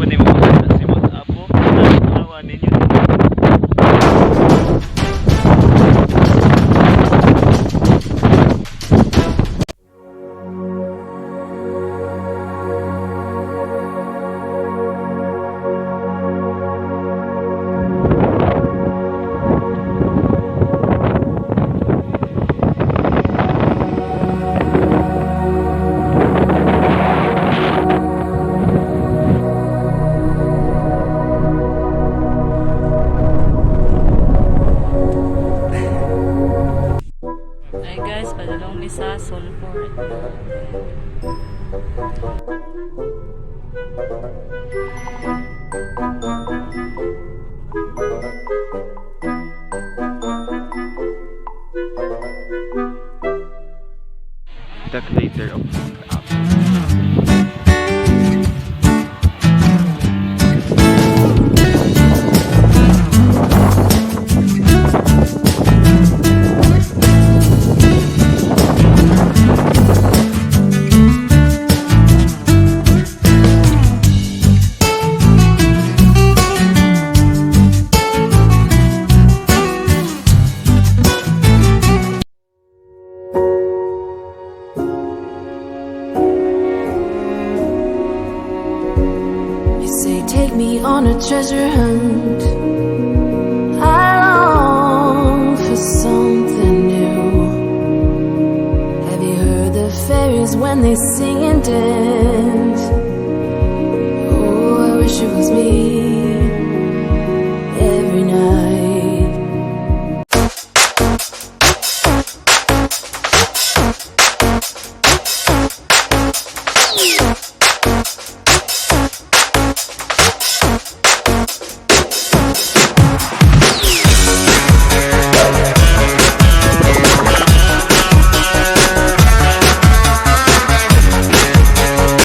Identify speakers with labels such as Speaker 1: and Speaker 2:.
Speaker 1: Di ba nimo makita si Mount Apo? Tanawa ninyo.
Speaker 2: Ay guys, padulong mi sa Sulfur.
Speaker 1: The crater of Mount Apo.
Speaker 3: You say, "Take me on a treasure hunt." I long for something new. Have you heard the fairies when they sing and dance? Oh, I wish it was me.